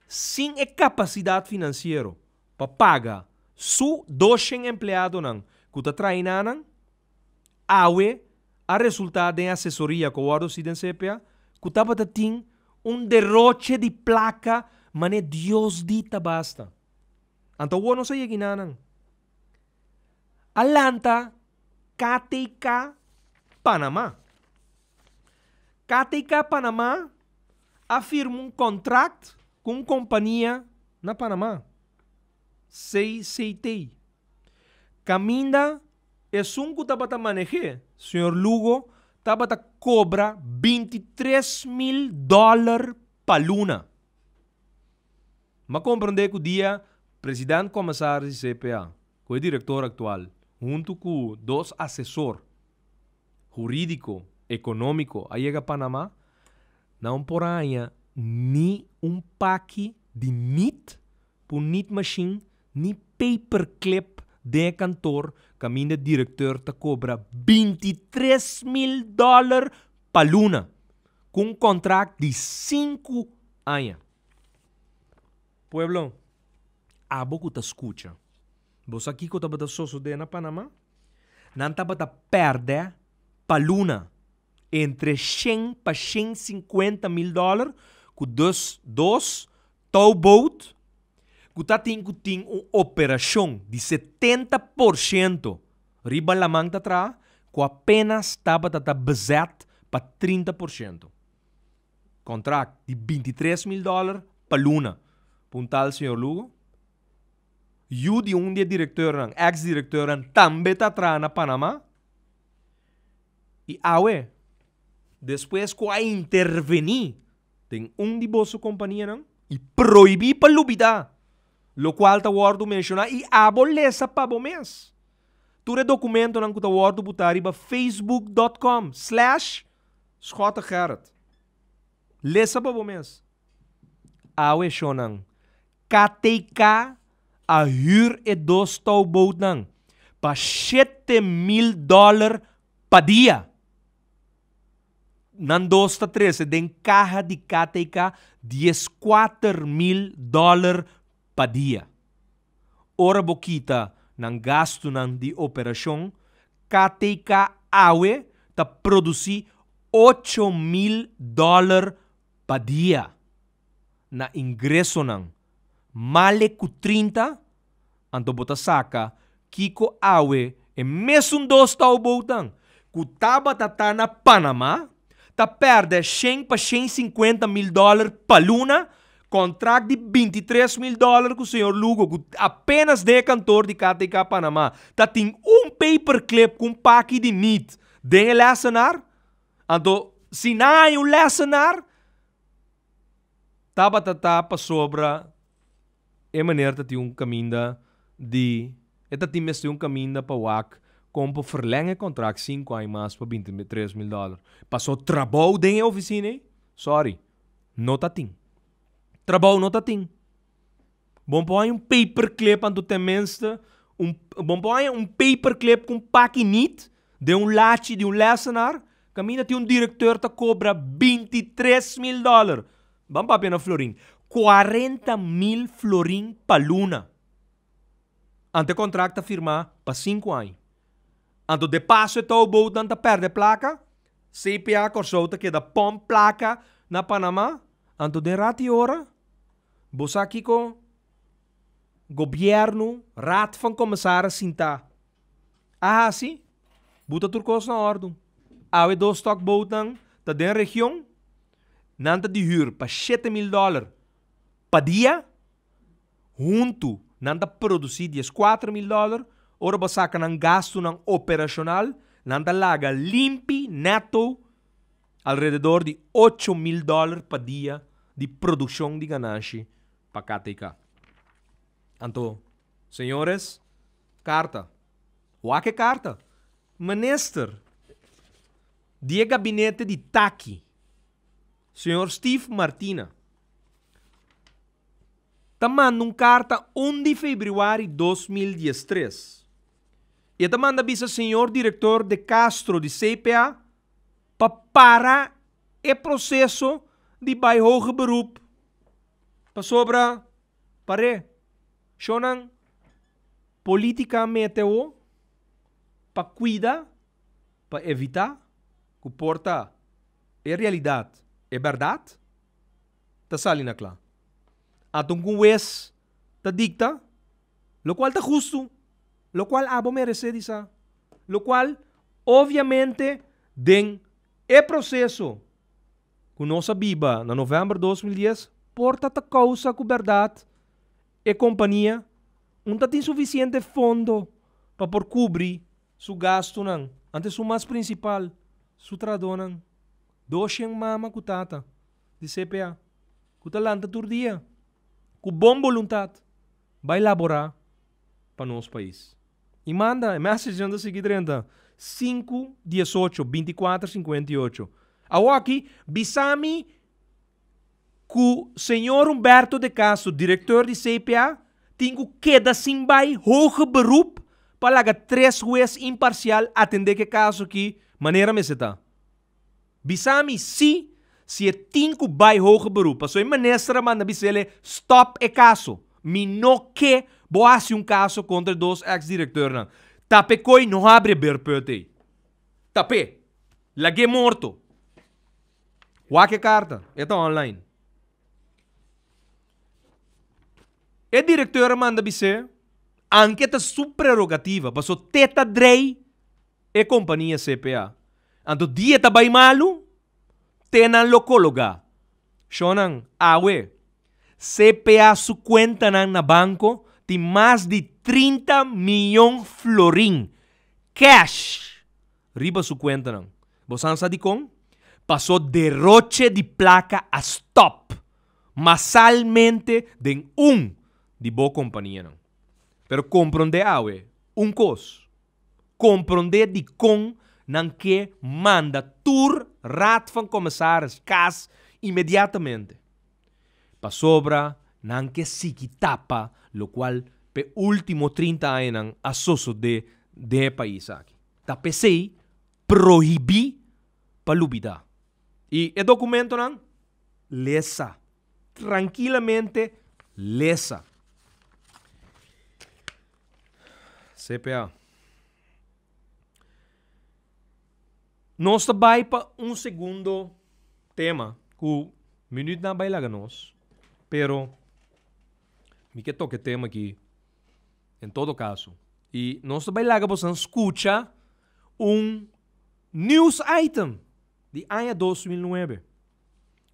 sin e kapasidat finansiero pa paga su doshen empleadonan ku ta traina nan Awe a resultá den asesoria ku a wòrdu hasi den CPA ku tabata tin un deroche di plaka manera Dios di ta basta. Anto awor nos a yega inanan. A lanta KTK Panama. KTK Panama a firma un kontrakt ku un kompania na Panama, CCT. Kaminda Esun ku tabata maneh'é, señor Lugo, tabata kobra 23 mil dòler pa luna. M'a komprondé ku dia president komisaris di CPA ku e direktor aktual huntu ku dos asesor hurídiko, ekonómiko a yega Panamá, nan por a haña ni un paki di nit pa un nitmashin ni paperclip den e kantor kaminda e direkteur ta kobra 23 mil dòler pa luna ku un kontrakt di 5 aña. Pueblo, abo ku ta skucha, bo sa kiko tabata sosodé na Panamá? Nan tabata pèrdè pa luna entre shen pa shen sinkuenta mil dòler ku dus dos touboat ku ta tin ku tin un operashon di 70% riba laman ta traha ku apenas tabata ta bezet pa 30%. Kontrakt di 23 mil dòler pa luna pa un tal señor Lugo. Yu di un di e direktornan, eks direktornan tambe ta traha na Panamá. I awe, despues ku a intervení den un di boso kompanianan i prohibí pa lubidá lokual ta wòrdu menshoná i abo lesa pa bo mes tur e dokumentonan ku ta wòrdu butá riba facebook.com/schottegerrit. Lesa pa bo mes. Awe shonnan, KTK a hür e dos toubootnan pa 7000 dòler pa dia. Nan dos ta trese den kaha di KTK 14 mil dòler pa dia. Ora bo kita nan gastunan di operashon, KTK awe ta produsí 8000 dòler pa dia na ingresonan. Male ku 30, anto bo ta saka kiko awe e mesun dos toubootnan ku tabata ta na Panamá ta pèrdè 100 pa 150 mil dòler pa luna, kontrakt di 23 mil dòler ku señor Lugo, ku apenas den e kantor di KTK Panamá ta tin un paperclip ku un paki di niet den e lessenaar. Anto si nan hay un lessenaar, tabata ta pasobra e meneer ta tin un kaminda di e ta tin mester un kaminda pa wak kon por verleng e kontrakt 5 aña mas pa 23 mil dòler. Paso trabou den e ofisina ei, sorry, no ta tin. Trabou no ta tin. Bo por haña un paperclip anto tenminste un bo por haña un paperclip ku un paki niet den un lachi di un lessenaar, kaminda tin un direkteur ta kobra 23 mil dòler. Ban papia na florin. 40 mil florin pa luna. Anto e kontrakt ta firmá pa 5 aña. Anto de paso e toubootnan ta pèrdè plaka, CPA Kòrsou ta keda pòmp plaka na Panamá, anto den rati ora, bo sa kiko gobièrnu, Raad van Commissaris sintá a hasi? Buta tur kos na òrdu. Awe dos tugbootnan ta den region, nan ta di hür pa 7000 dòler pa dia, huntu nan ta produsí 14 mil dòler, ora bo saka nan gastunan operashonal, nan ta laga limpi neto alrededor di 8000 dòler pa dia di produkshon di ganashi pa KTK. Anto, señores, karta. Wak e karta. Minister di e gabinete di Taki, señor Steve Martina, ta manda un karta 1 di febrüari 2013. I ta manda bisa señor direktor de Castro di CPA pa para e proseso di bai hoger beroep pasobra pare shonnan polítika mete o pa kuida, pa evitá ku porta e realidat, e bèrdat ta sali na kla. Anto un hues ta dikta, lokual ta hustu, lokual abo meresé di sa, lokual obviamente den e proseso ku nos a biba na novèmber 2010 porta ta kousa ku bèrdat e kompania no ta tin sufisiente fondo pa por kubri su gastunan, antes su mas prinsipal, su trahadónan, 200 mama ku tata di CPA, ku ta lanta tur dia, ku bon boluntat, bai laborá pa nos pais. I manda, e message ta sigui 30, 5, 18, 24, 58. Awor aki, bisami ku señor Humberto de Castro, direktor di CPA, tin ku keda sin bai hoger beroep pa laga tres hues imparsial atendé ku e kaso aki manera mester ta. Bisami si. Si e tin ku bai hoger beroep, pasobra e minister a manda bis'ele stop e kaso. Mi no ke bo hasi un kaso kontra e dos eks direktornan. Tap'e koi no habri e beurput ei. Tap'e. Lag'e morto. Wak e karta, e ta online. E direktor a manda bis'e, anke ta su prerogativa, pasobra te ta drei e kompania CPA. Anto dia ta bai malu, te nan lo kologá. Shonnan, awe, CPA su kuentanan na banko tin mas di 30 miyon florin cash riba su kuentanan. Bo san sa dikon? Pasó deroche di plaka a stòp masalmente den un di bo kompanianan. Pero komprondé awe un kos, Komprondé dikon nan ke manda tur Raad van Commissaris kas inmediatamente. Pasobra nan ke sigui tapa lokual p'e último 30 añanan a sosodé den e pais aki. Ta p'esei prohibí pa lubidá. I e dokumentonan? Lesa. Trankilamente lesa. CPA. Nos ta bai pa un segundo tema ku minuutnan bai laga nos, pero mi ke toka e tema aki en todo kaso. I nos ta bai laga boso skucha un news item di aña 2009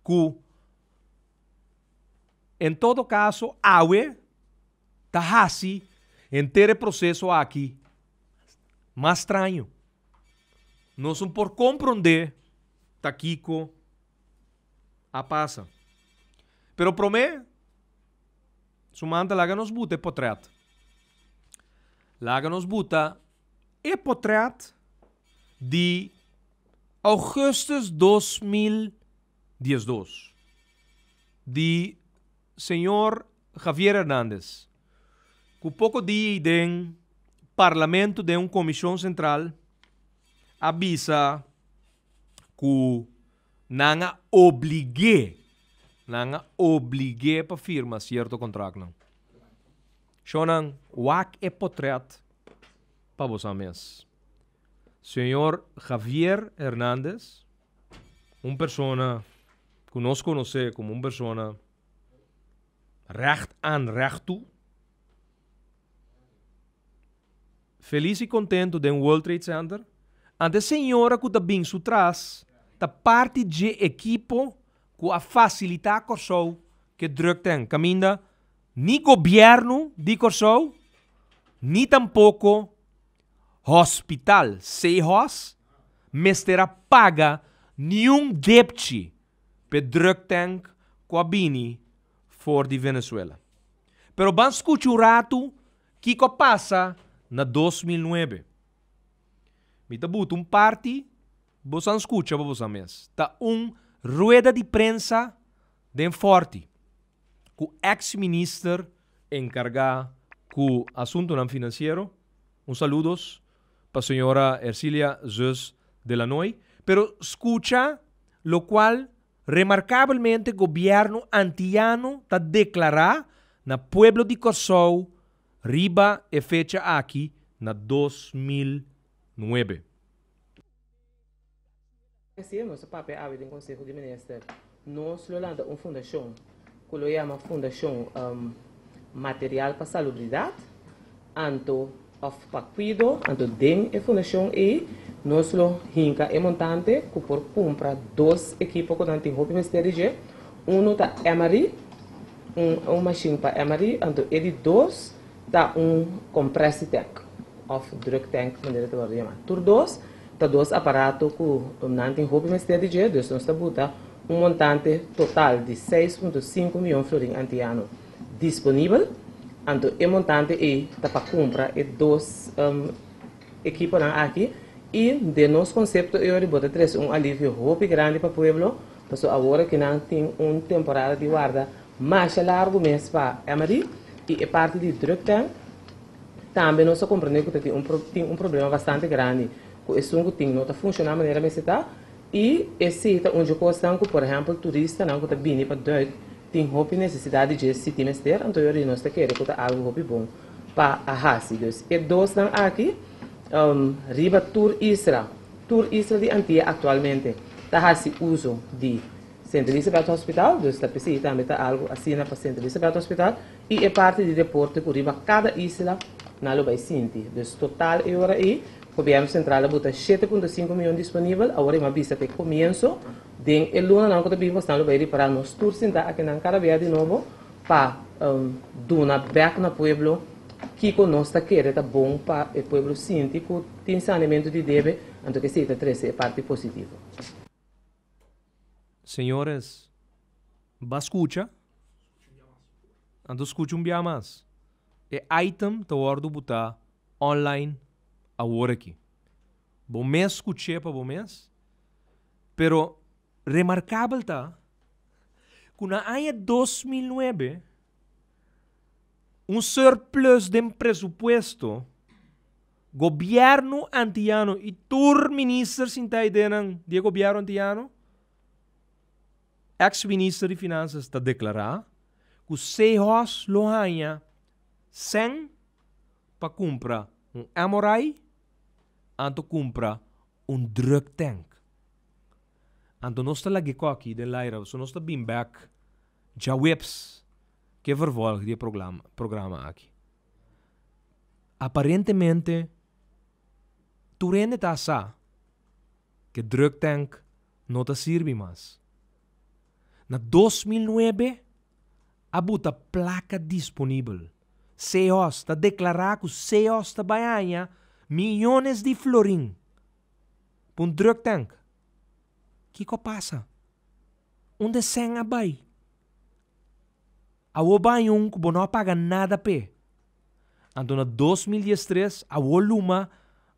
ku en todo kaso awe ta hasi henter e proseso aki mas straño. Nos no por komprondé ta kiko a pasa. Pero promé, su man ta laga nos buta e potrèt. Laga nos buta e potrèt di augustus 2012 di señor Javier Hernandez ku poko dia ei den parlamento den un komishon sentral a bisa ku nan a oblig'é, nan a oblig'é pa firma sierto kontraktnan. Shonnan, wak e potrèt pa boso mes. Señor Javier Hernandez, un persona ku nos konosé komo un persona recht aan recht toe, felis i kontentu den World Trade Center, ante e señora ku ta bin su tras ta parti dje ekipo ku a fasilitá Kòrsou ke druk ten kaminda ni gobièrnu di Kòrsou ni tampoko Hospital Seahorse mester a paga niun depchi p'e drug tank ku a bini for di Venezuela. Pero ban skucha un ratu kiko a pasa na 2009. Mi ta buta un parti, bosan skucha pa bosan mes. Ta un rueda di prensa den Forti ku ex minister enkargá ku asuntunan finansiero. Un saludos pa señora Ercilia Zus de Lanoy. Pero skucha lokual remarkabelmente gobièrnu antiyano ta deklará na pueblo di Kòrsou riba e fecha aki na 2009. Asina nos a papia awe den Conseho di Minister. Nos lo lanta un fundacion cu lo yama Fundacion Material pa Salubridad anto of pa Cuido. Anto den e fundacion ey nos lo hinca e montante cu por cumpra dos ekipo cu nan tin hopi mester di dje. Uno ta MRI, un machine pa MRI, anto e di dos ta un compressietank of druktank manera ta wordo yama. Tur dos Ta dos aparato ku nan tin hopi mester di dje, dus nos ta buta un montante total di 6.5 mion florin antiano disponibel, anto e montante ei ta pa kumpra e dos ekiponan aki i den nos konsepto e ora bo ta trese un alivio hopi grandi pa pueblo, pasobra awor aki nan tin un temporada di warda masha largu mes pa MRI i e parti di druktank. Tambe nos a komprendé ku ta tin un tin un problema bastante grandi ku esun ku tin no ta funshoná manera mester ta. I esei ta un dje kosnan ku por ehèmpel turistanan ku ta bini pa duik tin hopi nesesidat di dje si tin mester, anto yori nos ta kere ku ta algu hopi bon pa a hasi. Dus e dosnan aki riba tur isla, tur isla di Antia aktualmente ta hasi uso di Sint Elisabeth Hospital, dus ta p'esei tambe ta algu asina pa Sint Elisabeth Hospital i e parti di deporte ku riba kada isla nan lo bai sinti. Dus total e ora ei Gobièrnu Sentral a buta 7.5 mion disponibel, awor e m'a bisa ta e komienso, den e lunanan ku ta bin bosnan lo bai ripará nos tur sintá akinan kada bia di nobo pa duna bèk na pueblo kiko nos ta kere ta bon pa e pueblo sinti ku tin saneamentu di debe, anto ku esei ta trese e parti positivo. Señores, ba skucha? Anto skucha un bia mas. E item ta wòrdu butá online awor aki. Bo mes skuch'é pa bo mes, pero remarkabel ta ku na aña 2009 un surplus den presupuesto gobièrnu antiano i tur minister sinta eidenan di e gobièrnu antiano, Ex minister di Finanzas ta deklará ku Sehos lo haña sèn pa kumpra un MRI anto kumpra un drug tank. Anto nos ta lag'é kòki den laira pasobra nos ta bin bèk djaweps ke vervolg di e programa aki. Aparentemente tur hende ta sa ke drug tank no ta sirbi mas. Na 2009 a buta plaka disponibel. Sehos ta deklará ku Sehos ta bai haña miyones di florin pa un drug tank. Kiko a pasa? Unda e sèn a bai? Awor bai un ku bo no a paga nada p'e. Anto na 2013 awor luma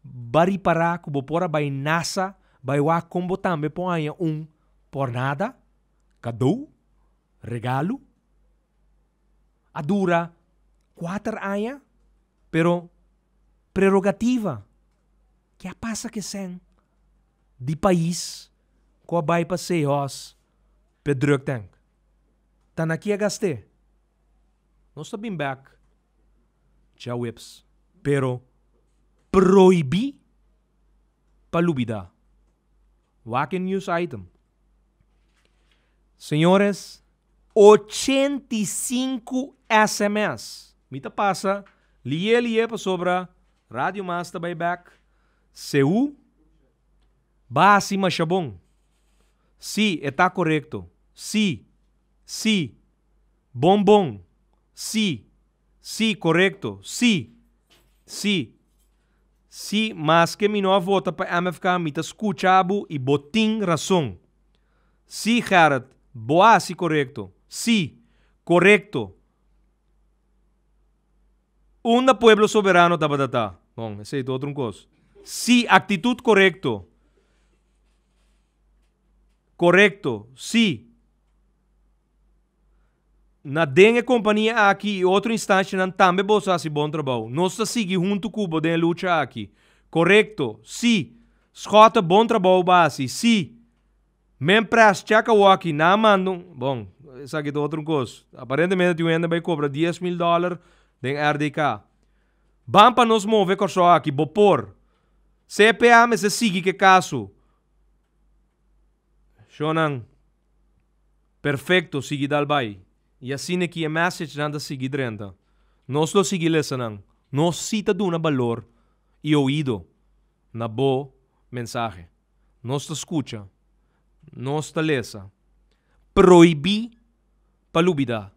ba ripará ku bo por a bai NASA bai wak kon bo tambe por haña un por nada, kadou, regalu. A dura kuater aña, pero prerogativa ke a pasa ke sèn di pais ku a bai pa Seahorse p'e drug tank. Ta na ki a gast'é? Nos ta bin bek djaweps, pero prohibí pa lubidá. Wak e news item. Señores, 85 sms. Mi ta pasa lié lié pasobra Radio Mas ta bai bek. Seú, ba hasi masha bon. Sí, e ta korekto. Sí, sí. Bon bon. Sí. Sí, korekto. Sí. Sí. Sí, maske mi no a vota pa MFK mi ta skucha bo i bo tin rason. Sí, Gerrit, bo a hasi korekto. Sí. Korekto. Unda Pueblo Soberano tabata ta? Bon, esei ta otro un kos. Sí, aktitut korekto. Korekto. Sí. Na den e kompania aki i otro instanshanan tambe boso a hasi bon trabou. Nos ta sigui huntu ku bo den e lucha aki. Korekto. Sí. Schotte bon trabou bo a hasi. Sí. Men press check awoki. Nan a manda un. Bon, esaki ta otro kos. Aparentemente tin un hende bai kobra 10,000 dòler den RDK. Ban pa nos move Kòrsou aki. Bo por. CPA mester sigui ku e kaso. Shownan. Perfecto, sigui dal bai. I asina ki e message nan ta sigui drenta. Nos lo sigui lesa nan. Nos si ta duna balor i oido na bo mensahe. Nos ta scucha. Nos ta lesa. Prohibi pa lubida.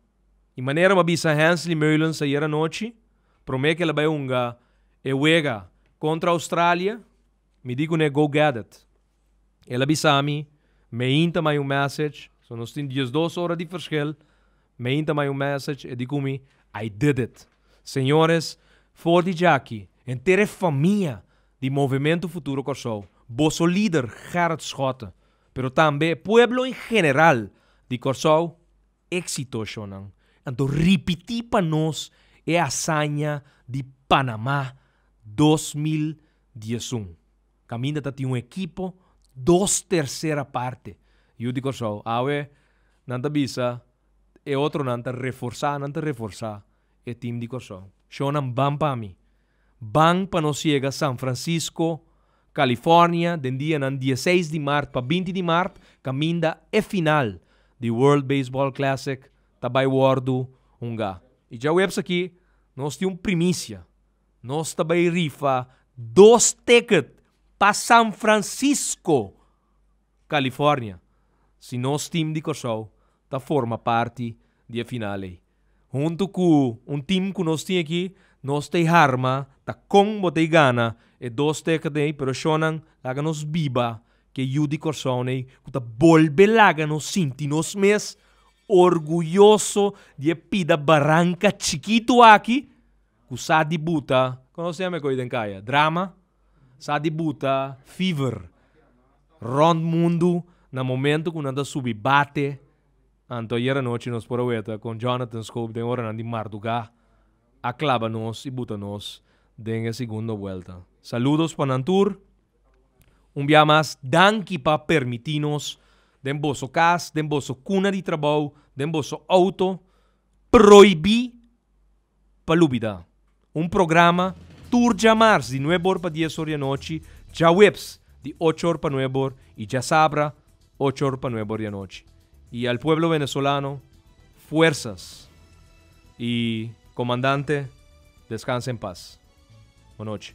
I manera mi a bisa Hensley Meulens ayer anochi, prome ku el a bai hunga e wega kontra Australia, mi di kuné go get it. El a bisa mi, Meinta mai un message, so nos tin 12 ora di verschil, meinta mai un message, e di ku mi, I did it. Señores, for di djaki, henter e famia di Movementu Futuro Kòrsou, boso lider Gerrit Schotte, pero tambe e pueblo en general di Kòrsou, éksito shownan. Anto ripití pa nos e hazaña di Panamá 2011. Kaminda ta tin un ekipo Dos tersera parte. Yu di Kòrsou, awe nan ta bisa e otronan ta reforsá, nan ta reforsá e tim di Kòrsou. Shownan ban pa mi. Ban pa nos yega San Francisco, California den dianan dieseis di mart pa binti di mart kaminda e final di World Baseball Classic ta bai wòrdu hungá. I djaweps aki nos tin un primisia. Nos ta bai rifa dos ticket pa San Francisco, California, si nos team di Kòrsou ta forma parti di e final ei. Huntu ku un team ku nos tin aki, nos ta e harma ta kon bo ta e gana e dos ticket ei, pero shonnan laga nos biba ku e yu di Kòrsou nei ku ta bolbe laga nos sinti nos mes orguyoso di e pida baranka chikitu aki ku sa di buta, kon nos yama e koi den kaya? Drama? Sa di buta fever rond mundu na momento ku nan ta subi bate. Anto ayer anochi nos por a weta kon Jonathan Schoop den oranan di mardugá a klaba nos i buta nos den e segundo buelta. Saludos pa nan tur. Un bia mas danki pa permití nos den boso kas, den boso kuna di trabou, den boso outo prohibí pa lubida. Un programa tur djamars di nuebe or pa dies or di anochi, djaweps di ocho or pa nuebe or y djasabra ocho or pa nuebe or di anochi. Y al pueblo venezolano, fuerzas. Y comandante, descansa en paz. Bonochi.